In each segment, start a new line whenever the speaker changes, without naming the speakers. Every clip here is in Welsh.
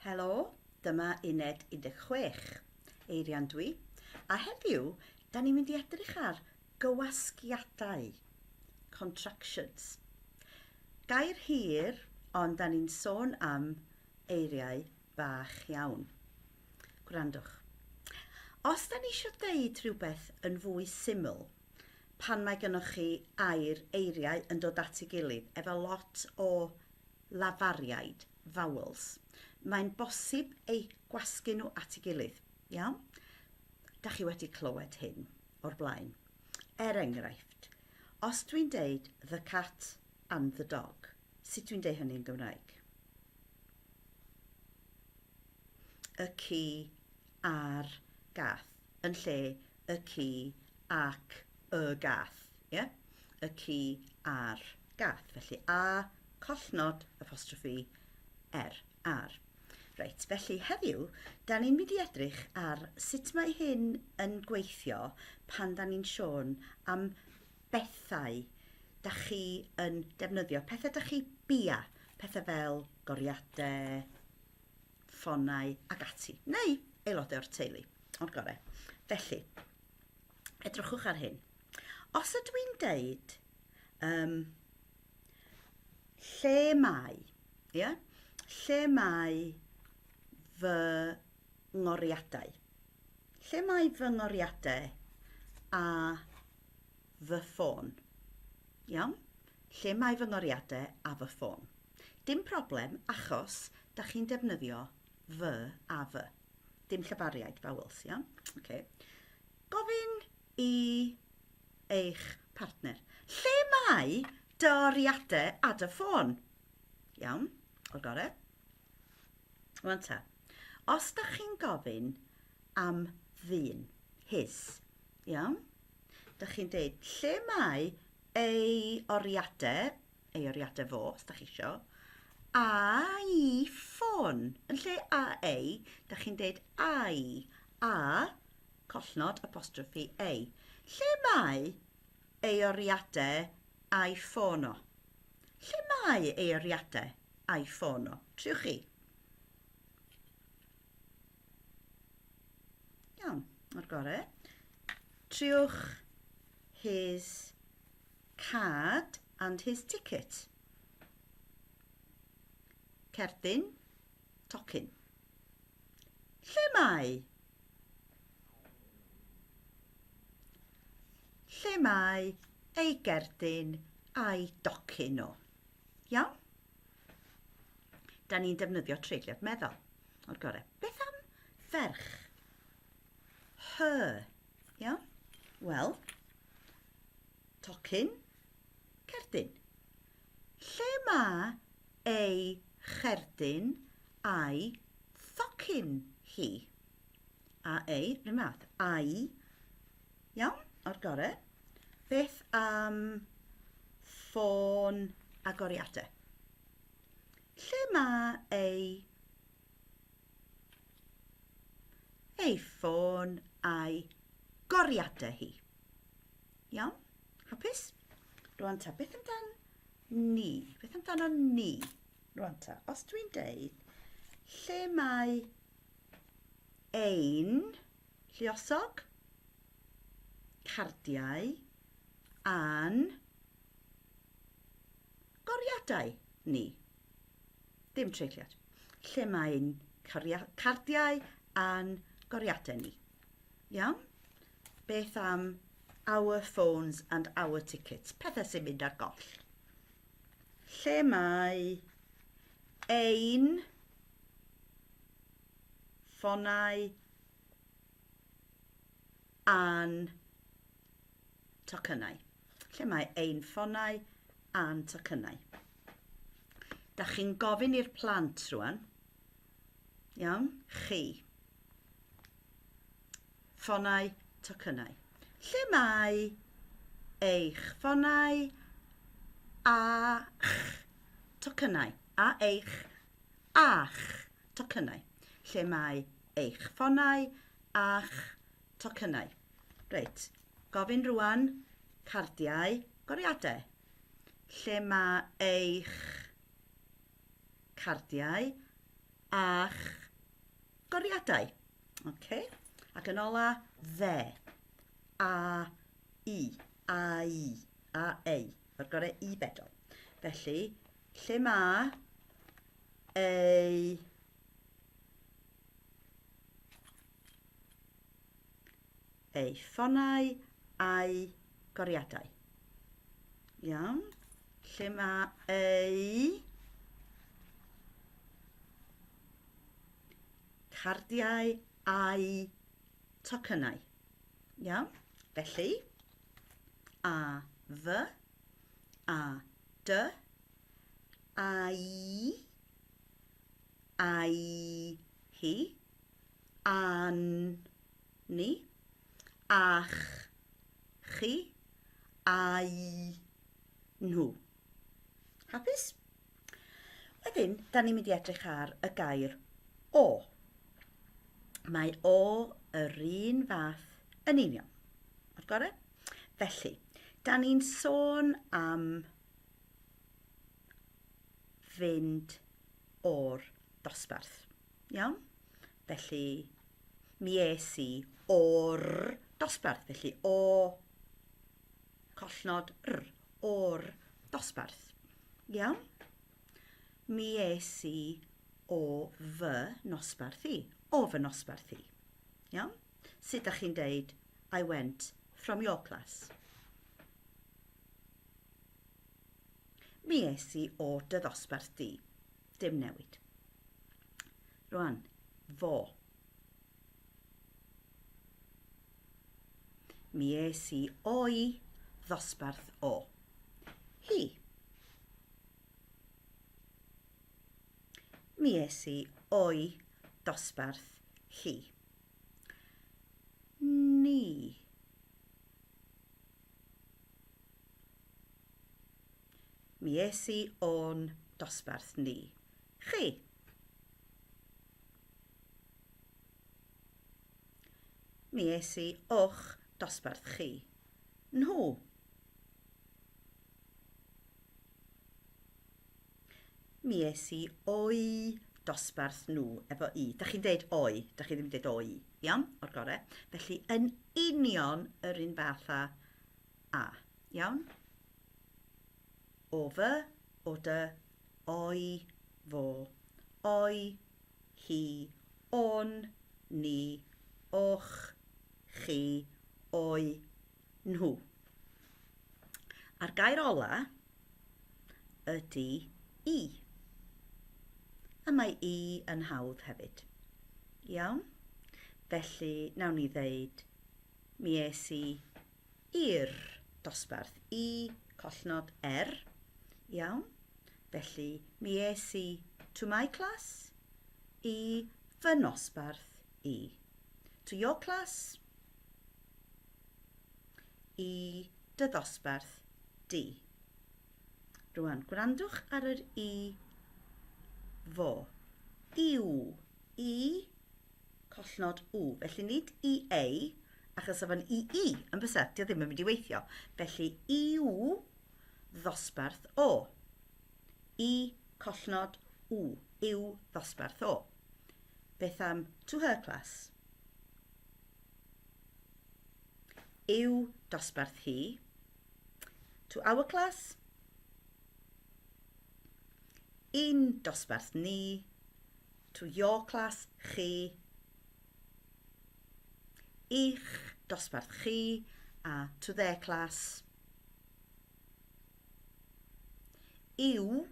Helo, dyma uned 16. Eirian dwi. A heddiw, da ni'n mynd i edrych ar gywasgiadau, contractions. Gair hir, ond da ni'n sôn am eiriau bach iawn. Gwrandwch. Os da ni eisiau deud rhywbeth yn fwy syml, pan mae gennych chi air eiriau yn dod at ei gilydd efo lot o lafariaid, vowels. Mae'n bosib eu gwasgu nhw at ei gilydd. Iawn? Da chi wedi clywed hyn o'r blaen. Er enghraifft, os dwi'n deud the cat and the dog, sut dwi'n deud hynny yn Gymraeg? Y ci a'r gath, yn lle y ci ac y gath. Ie? Y ci a'r gath. Felly a, collnod, apostrophe, r, ar. Reit, felly heddiw, da ni'n mynd i edrych ar sut mae hyn yn gweithio pan da ni'n sôn am bethau da chi yn defnyddio, pethau da chi bia, pethau fel goriadau, ffonau ac ati, neu aelodau o'r teulu, o'r gorau. Felly, edrychwch ar hyn. Os ydw i'n deud um, lle mae, yeah? lle mae fy ngoriadau? Lle mae fy ngoriadau a fy ffôn? Iawn? Lle mae fy ngoriadau a fy ffôn? Dim problem, achos da chi'n defnyddio fy a fy. Dim llefariaid, vowels, iawn? Okay. Gofyn i eich partner. Lle mae dy oriadau a dy ffôn? Iawn, o'r gorau. Rwan ta, os da chi'n gofyn am ddyn, his, iawn? Da chi'n deud, lle mae ei oriadau, ei oriadau fo, os da chi isio, a'i ffôn. Yn lle a ei, da chi'n deud a'i, a, collnod, apostrophe, ei. Lle mae ei oriadau a'i ffôn o? Lle mae ei oriadau a'i ffôn o? Triwch chi. Iawn, o'r gorau. Triwch his card and his ticket. Cerdyn, tocyn. Lle mae? Lle mae ei gerdyn a'i docyn o? Iawn? Da ni'n defnyddio treigliad meddal. O'r gorau. Beth am ferch? Her. Iawn? Wel, tocyn, cerdyn. Lle mae ei cherdyn a'i thocyn hi? A ei, rhywun math, a'i. Iawn, o'r gore. Beth am ffôn agoriadau? Lle mae ei ei ffôn a'i goriadau hi? Iawn? Hapus? Rwan ta, beth amdan ni? Beth amdano ni? Rwan ta, os dwi'n deud, lle mae ein lluosog, cardiau a'n goriadau ni? Dim treigliad. Lle mae ein cardiau a'n goriadau ni? Iawn? Beth am our phones and our tickets? Pethau sy'n mynd ar goll. Lle mae ein ffonau a'n tocynnau? Lle mae ein ffonau a'n tocynnau? Da chi'n gofyn i'r plant rwan. Iawn? Chi. Ffonau, tocynnau. Lle mae eich ffonau a'ch tocynnau? A eich a'ch tocynnau. Lle mae eich ffonau a'ch tocynnau? Reit, gofyn rwan cardiau goriadau. Lle mae eich cardiau? a'ch goriadau. Okay. Ac yn ola, dde. A, i, a, i, a, ei. O'r gorau i bedol. Felly, lle mae ei ei ffonau a'i goriadau. Iawn. Lle mae ei cardiau a'i tocynnau. Iawn. Felly, A, F, A, D, A, I, A, I, hi, A'n ni, a'ch chi, a'u nhw. Hapus? Wedyn, da ni'n mynd i edrych ar y gair o. Mae o yr un fath yn union. O'r gorau? Felly, da ni'n sôn am fynd o'r dosbarth. Iawn? Felly, mi es i o'r dosbarth. Felly, o, collnod r, o'r dosbarth. Iawn? Mi es i o fy nosbarth i. O fy nosbarth i. Iawn? Sut da chi'n deud I went from your class? Mi es i o dy ddosbarth di. Dim newid. Rwan, fo. Mi es i o'i ddosbarth o. Hi. Mi es i o'i dosbarth hi. Ni. Mi es i o'n dosbarth ni. Chi. Mi es i o'ch dosbarth chi. Nhw. Mi es i o'u dosbarth nhw efo i. Da chi'n deud o'i, da chi ddim yn deud o'i. Iawn? O'r gore. Felly, yn union yr un fath â a. Iawn? O fy, o dy, o'i, fo, o'i, hi, o'n, ni, o'ch, chi, o'u, nhw. A'r gair ola ydy i. A mae i yn hawdd hefyd. Iawn? Felly, nawn ni ddeud, mi es i i'r dosbarth. I, collnod R. Iawn? Felly, mi es i to my class, i fy nosbarth i. To your class, i dy ddosbarth di. Rwan, gwrandwch ar yr i fo. I'w, i, collnod w. Felly nid i ei, achos oedd o'n i i, yn bysa, dio ddim yn mynd i weithio. Felly i'w ddosbarth o. I collnod w, i'w ddosbarth o. Beth am to her class? I'w dosbarth hi. To our class. I'n dosbarth ni. To your class, chi. I'ch dosbarth chi. A to their class. I'w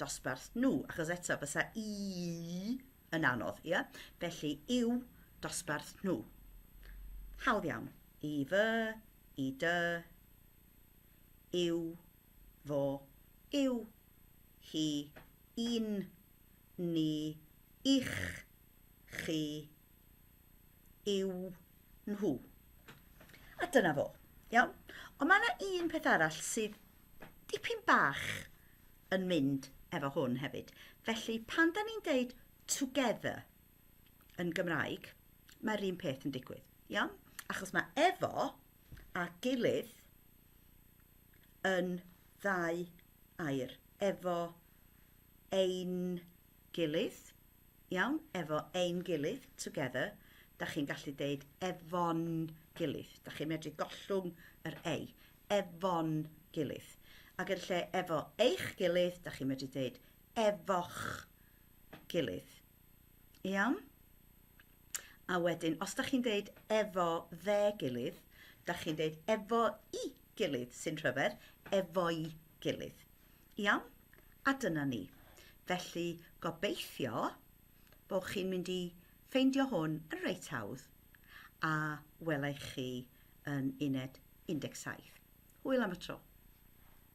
dosbarth nhw. Achos eto, fysa i yn anodd, ia? Felly, i'w dosbarth nhw. Hawdd iawn. I fy, i dy, i'w, fo, i'w, hi, i'n, ni, i'ch, chi, i'w, nhw. A dyna fo. Iawn? Ond mae yna un peth arall sydd dipyn bach yn mynd efo hwn hefyd. Felly, pan da ni'n deud together yn Gymraeg, mae'r un peth yn digwydd. Iawn? Achos mae efo a gilydd yn ddau air. Efo ein gilydd. Iawn? Efo ein gilydd, together. Da chi'n gallu deud efo'n gilydd. Da chi'n medru gollwng yr ei. Efo'n gilydd. Ac yn lle efo eich gilydd, da chi'n medru deud efo'ch gilydd. Iawn? A wedyn, os da chi'n deud efo fe gilydd, da chi'n deud efo i gilydd, sy'n rhyfedd, efo'i gilydd. Iawn? A dyna ni. Felly, gobeithio bod chi'n mynd i ffeindio hwn yn reit hawdd a welai chi yn uned 17. Hwyl am y tro.